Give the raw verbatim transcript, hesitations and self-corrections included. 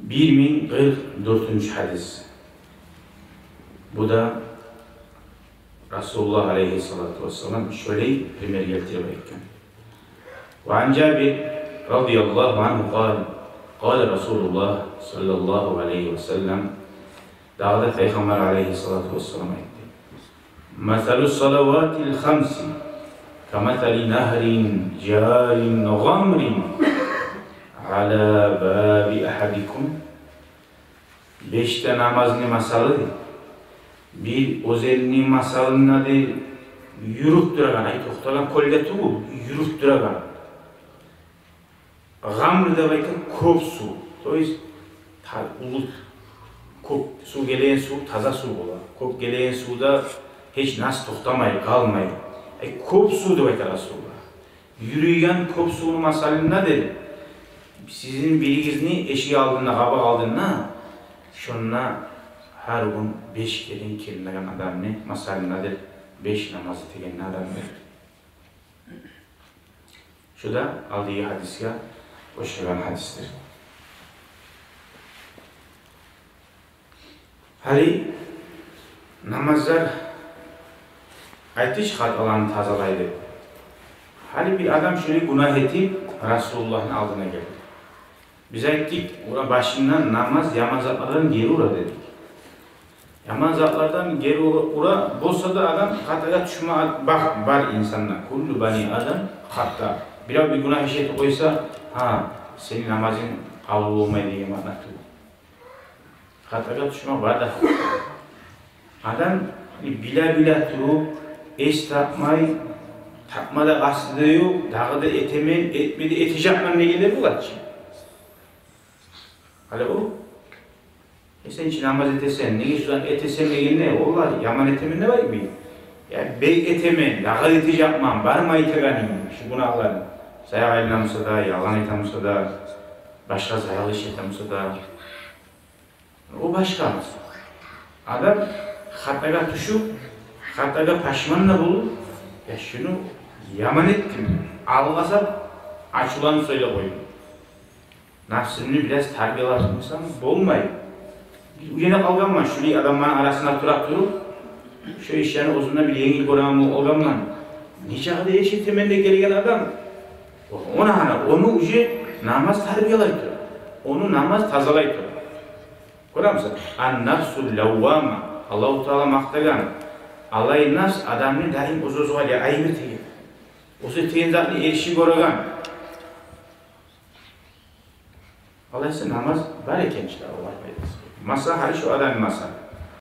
Бир минг къыркъ дёртюнчю гьадис. Бу да Расулуллагь алейгьиссалату вассалам шолай пример гелтирип айтгъан. Ва ан Жабир радияллагьу ангьу къала, къала Расулуллагь саллаллагьу алейгьи ва саллам, дагъы да Пайхаммар алейгьиссалату вассалам айтды: «Масалу салаватил хамси камасали нагьрин жарин гъамрин ала баби агьадикум». Беш де намазны масалы бир оьзенни масалындадыр, юрюп турагъан, ай, токътагъан кёлге тюгюл, юрюп турагъан. Гъамр деп айта кёп сув, то есть та-, уллу, кёп сув, гелеген сув таза сув бола. Кёп гелеген сувда гьеч нас токътамай, къалмай. Ай, кёп сув деп айта Расулуллагь. Юрюйген кёп сувну масалындадыр сизин биригизни эшик алдында, къабакъ алдында, шонда гьар гюн беш керен гелинеген адамны масалындадыр, беш намаз этеген адамны. Шу да алдагъы гьадисге ошагъан гьадисдир. Гьали намазлар, айтдыкъ, хаталаны тазалай деп. Гьали бир адам шолай гюнагь этип Расулуллагьны алдына гелди. Биз айтдыкъ, ура, башындан намаз яман затлардан гери ура дедик. Яман затлардан гери ура, ура болса да, адам хатагъа тюшме бахт бар инсанда. Куллу бани Адам хатта. Бирев бир гюнагь иш этип къойса, гьа, сени намазынг къабул болмай деген маъна тюгюл. Хатагъа тюшме бар да. Адам биле-биле туруп, эс тапмай, тапма да къасты да ёкъ, дагъы да этемен, этме де этежекмен дегенлер бола чы. Гьали о, э, сен чи намаз этесен, неге шуланы этесен дегенде, валлагь, яман этемен деп айтмай. Я, бек этемен, дагъы этежекмен, бармы айтагъаным шу гюнагьларын. Саякъ айлана буса да, ялгъан айта буса да, башгъа заял иш эте буса да. О башгъа. Адам хатагъа тюшюп, хатагъа пашман да болуп, я, шуну яман этдим, алгъасап, ачувланып сёйлеп къойдум. Напсымны бираз тарбиялап турсам болмай. Уьйренип къалгъанман, шулай адамланы арасында тура туруп, шо ишлени оьзюмден бир енгил гёреген болуп къалгъанман. Нечакъы да эш этемен деп гелген адам. Ону гьана, ону уже намаз тарбиялай тура. Ону намаз тазалай тура. Гёремисиз? Ан-нафсул лаввама. Аллагьу Таала макътагъан. Алай нафс адамны даим оьз-оьзюне айып этеген. Оьзю этеген затны эрши гёреген. Алайса намаз бар экен чи, Аллагь пайдасы. Масала, гьали шу адамны масала.